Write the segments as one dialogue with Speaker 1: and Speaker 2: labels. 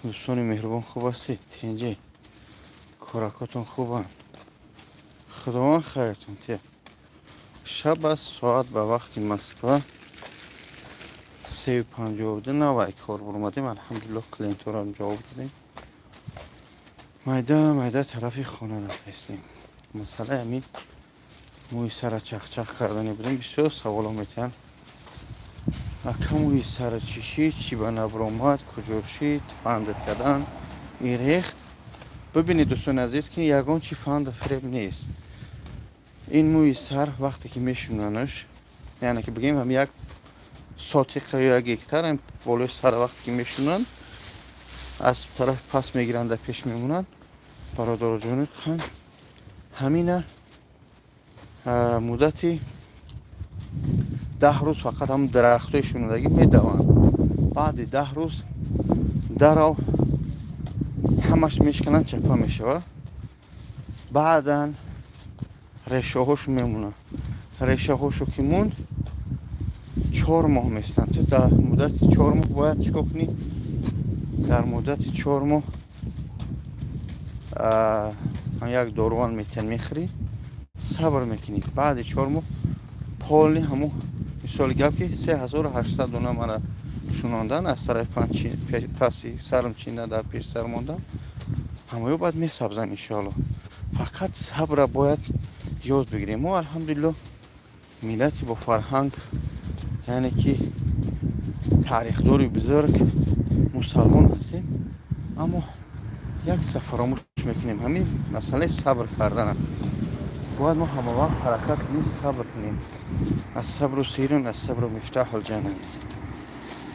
Speaker 1: Дӯстони меҳрубон, хуб ҳастед? Тинҷӣ, коракотон хубанд? Худованд хайртон тия. Шаб аст, соат ба вақти Москва 3:52. Навай кор буромадем, алҳамдулиллоҳ, клиентҳоро ҷавоб додем, майда майда тарафи хона рафтестем. Масъалаи ҳамин мӯи сара чахчах кардане будем. Бисёр саволо метиҳанд: ака, мӯи сара чӣ шид, чӣ ба набромад, куҷо шид, фанд кардан и рехт. Бибинед, дӯстони азиз, ки ягон чи фанду фиреб нест. Ин мӯи сар вақте ки мешунанаш, яъне ки бигем, ҳам як сотиқа ё як гектар болои сар вақте ки мешунанд, аз тарафи пас мегиранд, дар пеш мемонанд. Бародароҷони қан, ҳамина муддати 10 рӯз фақат ҳам дарахтҳои шунидагӣ медаванд. Баъди 10 рӯз дарав ҳамаш мешкананд, чапа мешавад. Баъдан решаҳошу мемонад. Решаҳошу ки монд, 4 моҳ местанд. Ту дар муддати 4 моҳ бояд чӣ кор кунӣ? Дар муддати 4 моҳ як доруван метиҳанд, мехӯрӣ, сабр мекунӣ. Баъди 4 моҳ полный ҳамун, мисоли гап, ки 3800 дона мана шунондан, аз тарафи паси сарм чинда, дар пеши сар мондан, ҳамаё баъд месабзанд, иншоалло. Фақат сабра бояд ёд бигирем. Мо, алҳамдулилло, миллати бо фарҳанг, яъне ки тарихдори бузург мусалмон ҳастем, аммо як чиза фаромӯш мекунем: ҳамин масъалаи сабр кардана. Бояд мо ҳамавақт ҳаракат кунем, сабр кунем. الصبر سير، الصبر مفتاح الجنة.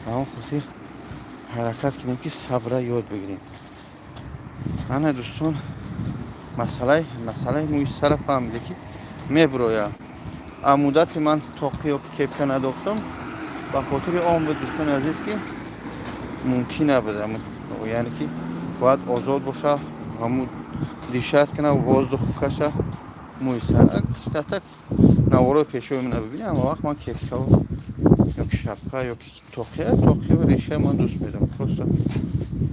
Speaker 1: Ба он хотир ҳаракат кунем, ки сабра ёд бигирем. Ана, дӯстон, масъалаи мӯи сара фаҳмиде, ки меброя. А муддати ман тоқи ё кепка надохтам, ба хотири он буд, дӯстони азиз, ки мумкин набуд, яъне ки бояд озод боша, ҳамун дышать кана, воздух каша мӯи сар. Так, наворои пешои мана бибинед, ҳама вақт ман кепкао ёки шапка ёки тоқия, тоқиё реша ман дӯст медорам. Просто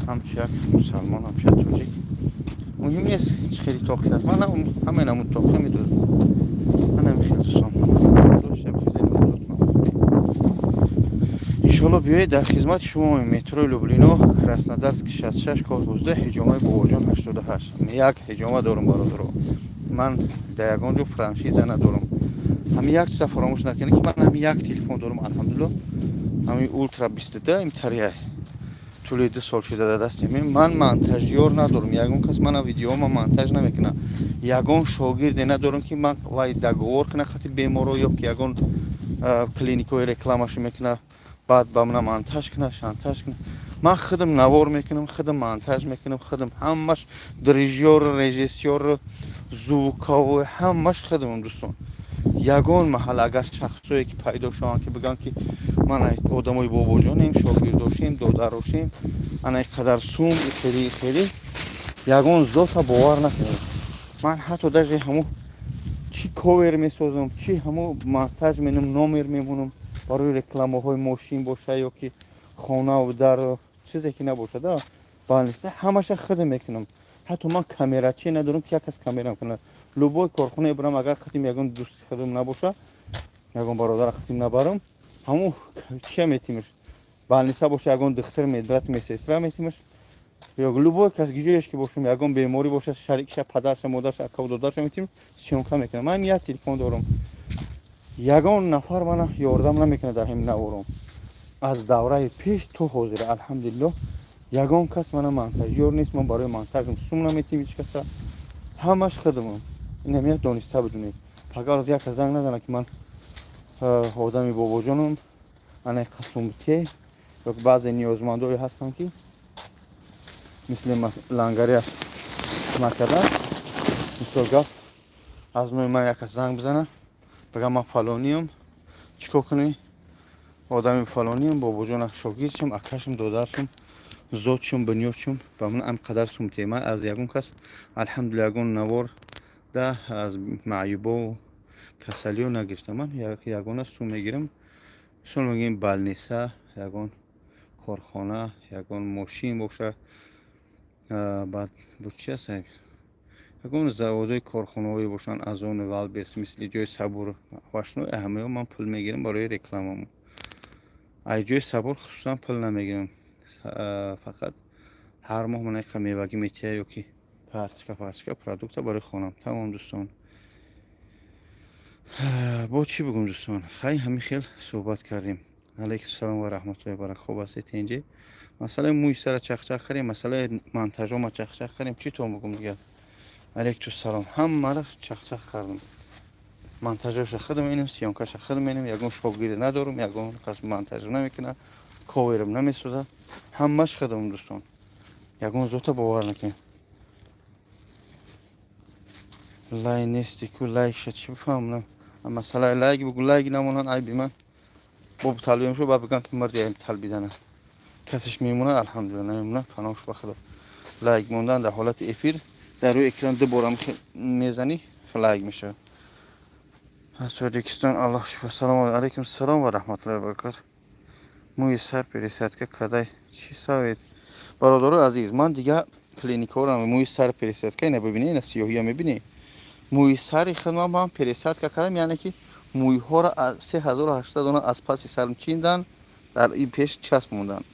Speaker 1: ҳамчу як мусалмон, ҳамчу як тоҷик, муҳим нест чӣ хели тоқия аст, ман ҳамаи намуд тоқия медӯзам. Анами хел, дӯстон, доштем. Иншоалло, биёед, дар хизмати шумо. Метрои Люблино, Краснодарский 66, корпус 2, ҳиҷомаи Бобоҷон 88. Як ҳиҷома дорум, бародаро, ман дар ягон ҷо франшиза надорам. Ҳамин як чиза фаромӯш накунед, ки ман ҳамин як телефон дорам, алҳамдулилло, ҳамин Ултра 22 имтария, тӯли 2 сол шуда дар дасти. Ман монтажёр надорам, ягон кас мана видеома монтаж намекунад, ягон шогирде надорам, ки ман вай договор кунад хати беморо ё ки ягон клиникаҳои рекламашо мекунад, баъд ба мана монтаж кунад, шантаж кунад. Ман худам навор мекунам, худам монтаж мекунам, худам ҳамаш дрижёр, режиссёр, звуковой, ҳамаш худамам. Дӯстон, ягон маҳал агар шахсое ки пайдо шаванд, ки бигӯянд, ки ман одамои бобоҷонем, шогирдошем, додарошем, ана қадар сум хеле хеле, ягон зота бовар накунед. Ман ҳатто даже ҳамун чӣ ковер месозам, чӣ ҳамун монтаж менам, номер мемонам барои рекламаҳои мошин боша ё ки хонаву дар чизе ки набошад, больница, ҳамаша худам мекунам. Ҳатто ман камерачӣ надорам, ки як кас камерам кунад. Любой корхонае бурам, агар хатим ягон дӯсти худам набоша, ягон бародара хатим набарам, ҳамун чия метимаш. Больница боша, ягон духтур, медбрат, медсестра метимаш ё любой кас, гиҷояш ки бошам, ягон беморӣ боша, шарикша, падарша, модарша, акаву додарша метим, съёмка мекунам. Ман як телефон дорам, ягон нафар мана ёрдам намекунад дар ҳамин навором. Аз давраи пеш то ҳозир, алҳамдулиллоҳ, ягон кас мана монтажёр нест. Ман барои монтажам сум наметим ҳеҷ каса, ҳамаш худамам. Инам як дониста бидунед, агар як кас занг назанад, ки ман одами бобоҷонам, ана қасумте, ё баъзе ниёзмандое ҳастанд, ки мисли лангария накардан. Мисол гап, аз номи ман як кас занг бизана, бигам: «Ман фалониам, чӣ кор кунӣ, одами фалониам, бобоҷона шогирдшам, акашам, додаршам, зодшум, бунёдшум, ба ман ам қадар сумте». Ман аз ягон кас, алҳамдулилла, ягон навор да аз маъюбо, касалиё нагирифтам. Ман ягона сум мегирам, мисол мегӯем, больница, ягон Корхона, ягон мошин боша, баъд бо чи аст, ягон заводои корхонаҳое бошанд, Озон, Вайлдберриз, мисли ҷои Сабур, овощной, ҳамаё ман пул мегирам барои рекламамо. Ай ҷои Сабур хусусан пул намегирам, фақат ҳар моҳ ман яка мевагӣ метиҳа ё ки парчка парчка продукта барои хонам. Тамом, дӯстон. Бо чӣ бигӯм, дӯстон? Хай, ҳамин хел суҳбат кардем. Алайкум салом ва раҳматуллоҳи баракат. Хуб ҳастед, тинҷӣ? Масъалаи мӯи сара чахчах кардем, масъалаи монтажома чахчах кардем. Чӣ тон бигӯм дигар? Алайкум салом, ҳамаро чахчах кардам. Монтажоша худам менем, съёмкаша худам менем, ягон шогирд надорам, ягон кас монтаж намекунад, коверам намесозад, ҳамаш худам, дӯстон. Ягон зота бовар накунед. Лайк нести ку, лайкша чӣ бифаҳмам? Масъалаи лайк бугу, лайк намонанд, айби ман. Бо талбиям шуд, ба бигӯям ки марди талбидана. Касеш мемонад, алҳамдулилла, намемонад, паноҳш ба худо. Лайк мондан дар ҳолати эфир дар рӯи экран ду бора мезанӣ, лайк мешавад. Аз Тоҷикистон, Аллоҳ шифо. Салому алайкум салом ва раҳматуллоҳи ва баракату. Мӯи сар пересадка кадай, чӣ совет? Бародарои азиз, ман дигар клиникаҳоро мӯи сар пересадка, ина бибинӣ, ина сиёҳия мебинӣ, мӯи сари худман ман пересадка кардам, яъне ки мӯйҳоро 3800 дона аз паси сарм чиндан, дар ин пеш часп монданд.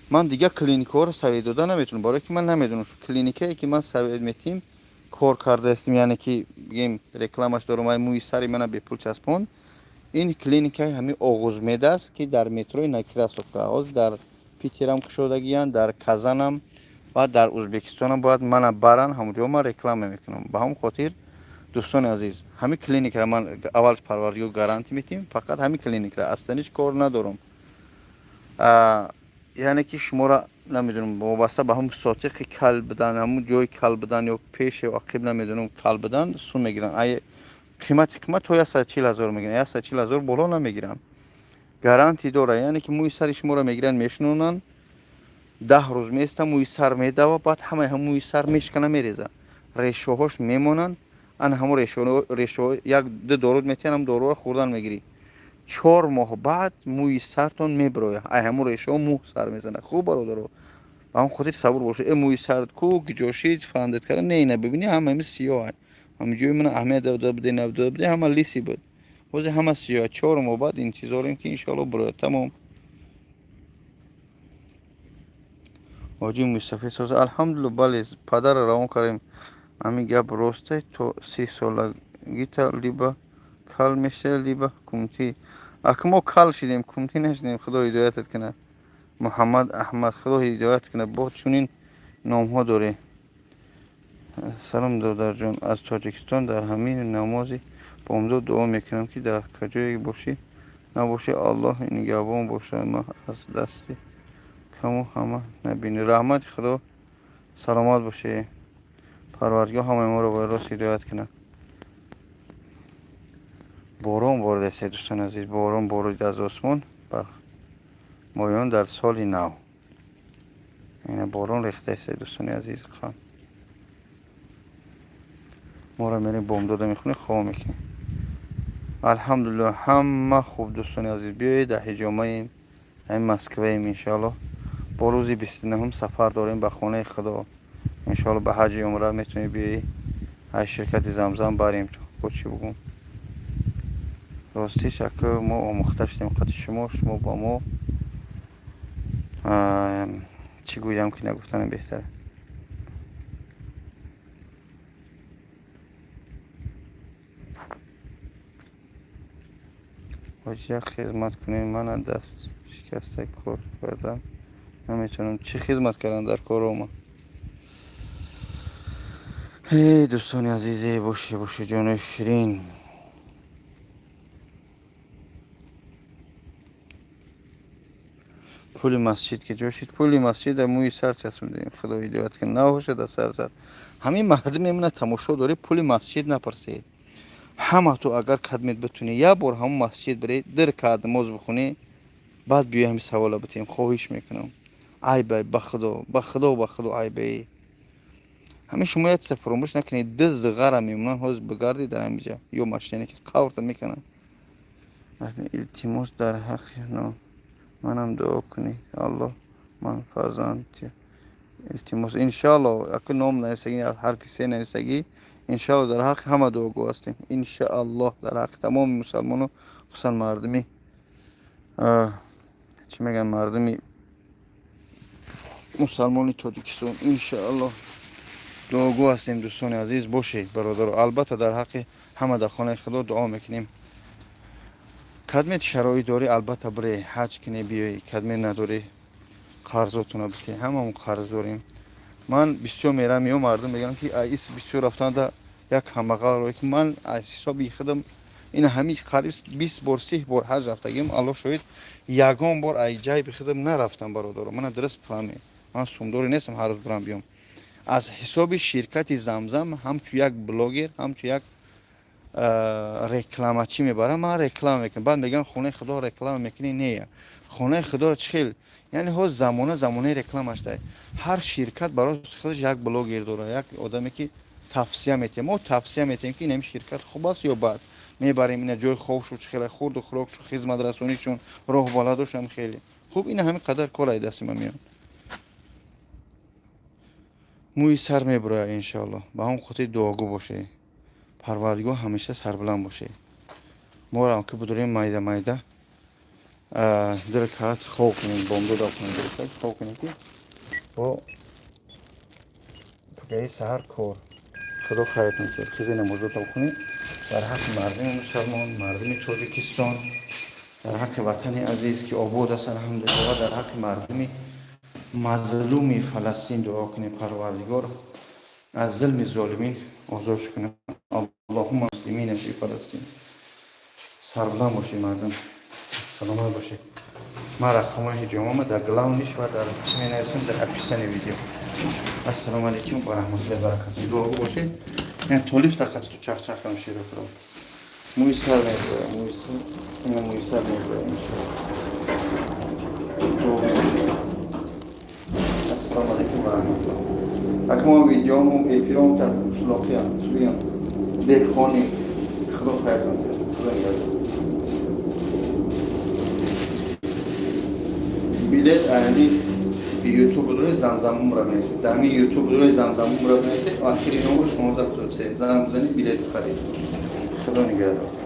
Speaker 1: Ман дигар клиникаҳоро совет дода наметавонам, барое ки ман намедонам клиникае ки ман совет метиҳем, кор кардаастем, яъне ки бигем, рекламаш дорам, ай мӯи сари мана бепул часпонд. Ин клиникаи ҳамин Оғузмед аст, ки дар метрои Некрасовка, ҳозир дар Питерам кушодагиянд, дар Казанам ва дар Ӯзбекистонам бояд мана баранд, ҳамонҷо ман реклама мекунам. Ба ҳамон хотир, дӯстони азиз, ҳамин клиникаро ман аввал парвардигор гарантӣ метиҳем, фақат ҳамин клиникаро, астаниш кор надорам. Яъне ки шуморо намедонам, вобаста ба ҳамн сотиқи кал будан, ҳамун ҷои кал будан ё пеше ақиб, намедонам, кал будан сум мегиранд. Ай қимати қимат то 140 000 мегиранд, 140 000 боло намегиранд. Гарантӣ дора, яъне ки мӯи сари шуморо мегиранд, мешунонанд, 10 рӯз меиста, мӯи сар медава, баъд ҳамаи ҳам мӯи сар мешкана, мереза, решоҳош мемонанд. Ана ҳамон решоҳо як ду дору метиҳанд, ҳам доруро хӯрдан мегирӣ. 4 моҳ баъд мӯи сартон мебирояд, ай ҳамон решоҳо мӯ сар мезанад. Хуб, бародаро, ба ҳамон хотир сабур бошед. Э, мӯи сарт ку гиҷошид фандед карда не, ина бибинӣ, ҳама ҳами сиёҳ. Ҳамин ҷои мана аҳамият дода буде, надода буде, ҳама лысый буд, ҳозир ҳама сиёҳ. 4 моҳ баъд интизорем, ки иншоалло бирояд. Тамом. Ҳоҷи мӯйсафед соза, алҳамдулилла, бале, падарро равон кардем. Ҳамин гап росте, то 30 солагита либо кал мешавӣ, либо кумтӣ. Ака, мо кал шидем, кумтӣ нашидем. Худо ҳидоятат кунад, Муҳаммад Аҳмад, Худо ҳидоят кунад, бо чунин номҳо дорӣ. Салом, додарҷон, аз Тоҷикистон. Дар ҳамин намози бомдод дуо мекунам, ки дар каҷое бошӣ набошӣ, Аллоҳ нигаҳбон бошад, ма аз дасти каму ҳама набинӣ. Раҳмати Худо, саломат бошӣ. Парвардигор ҳамаи моро ба рост ҳидоят кунад. Борон боридаст, дӯстони азиз, борон борид аз осмон бар моён дар соли нав. Ина борон рехтааст, дӯстони азиз. Моро мерем, бомдода мехонем, хоб мекунем. Алҳамдулилло, ҳама хуб, дӯстони азиз. Биёед, дар ҳиҷомаем, ҳамин Москваем. Иншоалло, бо рӯзи 29-ум сафар дорем ба хонаи Худо. Иншоалло, ба ҳаҷи умра метавонӣ биёӣ, ай ширкати Замзам барем. Бо чӣ бугум? Ростиш, ака, мо омӯхта шудем қати шумо, шумо ба мо. Чӣ гӯям, ки нагуфтанам беҳтар. Ҳоҷи, як хизмат кунем, мана даст шикаста, кор кардан наметавонам. Чӣ хизмат кардан дар корома? Эй, дӯстони азизе, боши, боши, ҷонои ширин. Пули масҷид ки ҷо шид, пули масҷид мӯи сар часпондем. Худо ҳидоят кунад, набошад аз сар зад. Ҳамин мардум мемонад, тамошо дорӣ, пули масҷид напарсед. Ҳамату агар кадмет битунӣ, як бор ҳамон масҷид биред, ду ракаат намоз бихонӣ, баъд биёй ҳамин савола битем. Хоҳиш мекунам, айбай, ба Худо, ба Худо, ба Худо, айбай. Ҳамин шумо як чиза фаромӯш накунед: ду зиғара мемонанд. Ҳозир бигарди дар ҳамиҷа ё машине ки қаврта мекунанд. Илтимос, дар ҳаққи манам дуо кунед, Аллоҳ. Ман фарзанд, илтимос, иншаалло. Аку ном нависагӣ, ҳарфи се нависагӣ. Иншаалло, дар ҳаққи ҳама дуогӯ ҳастем, иншааллоҳ, дар ҳаққи тамоми мусалмоно, хусусан мардуми, чӣ мегӯянд, мардуми мусалмони Тоҷикистон, иншааллоҳ, дуогӯ ҳастем. Дӯстони азиз, бошед, бародаро. Албатта, дар ҳаққи ҳама дар хонаи Худо дуо мекунем. Кадмет шароит дорӣ, албатта, бире ҳаҷ кунӣ, биёӣ. Кадмет надорӣ, қарзотуна битӣ. Ҳамамон қарз дорем. Ман бисёр мерам, ё мардум мегӯям, ки ис бисёр рафтанда як ҳамағалро, ки ман аз ҳисоби худам ин ҳами қариб 20 бор, 30 бор ҳаҷ рафтагим. Аллоҳ шоҳид, ягон бор ай ҷайби худам нарафтам. Бародаро, мана дуруст фаҳмед, ман сумдорӣ нестам, ҳар рӯз бирам биём. Аз ҳисоби ширкати Замзам, ҳамчун як блогер, ҳамчун як рекламачӣ мебарам, ман реклама мекунам. Баъд мегӯям, хонаи Худо реклама мекунӣ. Не, хонаи Худоро чӣ хел? Яъне ҳоз замона замонаи реклама шуда. Ҳар ширкат барои худаш як блогер дорад, як одаме, ки тавсия метиҳад. Мо тавсия метиҳем, ки инами ширкат хуб аст ё бад. Мебарем ина, ҷои хобшу чӣ хела, хурду хӯрокшу, хизматрасонишон, роҳбаладошам хеле хуб. Ина ҳамин қадар кор ай дасти ман меояд. Мӯи сар мебурояд, иншоалло. Ба ҳамон хотир дуогӯ бошед, Парвардигор ҳамеша сарбуланд бошед. Морам ки будурем, майда майда диркат хоб кунем, бомдода кунем, хоб кунем, ки бо пагаи саҳар кор. Худо хайртон кунад. Хизе намозотон кунед. Дар ҳаққи мардуми мусалмон, мардуми Тоҷикистон, дар ҳаққи ватани азиз, ки обод аст, алҳамдулилла, ва дар ҳаққи мардуми мазлуми Фаластин дуо кунем, Парвардигор аз зулми золимин озодш кунад. Аллоҳумма муслимина фи Фаластин. Сарбуланд бошед, мардум, саломат бошед. Ман рақамҳои ҳиҷомама дар главный ш ва дар чӣ менависам, дар описании видео. Ассалому алайкум ва раҳматуллоҳи баракату. Дуогӯ бошед. Яъне толиф тақати ту чахчах кунам, шеро худо. Мӯи сар мебурояд, мӯи сар, ина мӯи сар мебурояд, иншоалло. Дуогӯ бошед. Ассалому алайкум ва раҳматуллоҳ. Ака, мо видеому эфиром та қишлоқиям, чӣ бигам, деҳқонӣ. Худо хайртон кунад. Худо нигаҳдор. Билет аяни ютуб дурой Замзамумра бинависед. Дар ҳамин ютуб дурой Замзамумра бинависед, охири номро 16 се занг бизанед, билет бихаред. Худо нигаҳдор.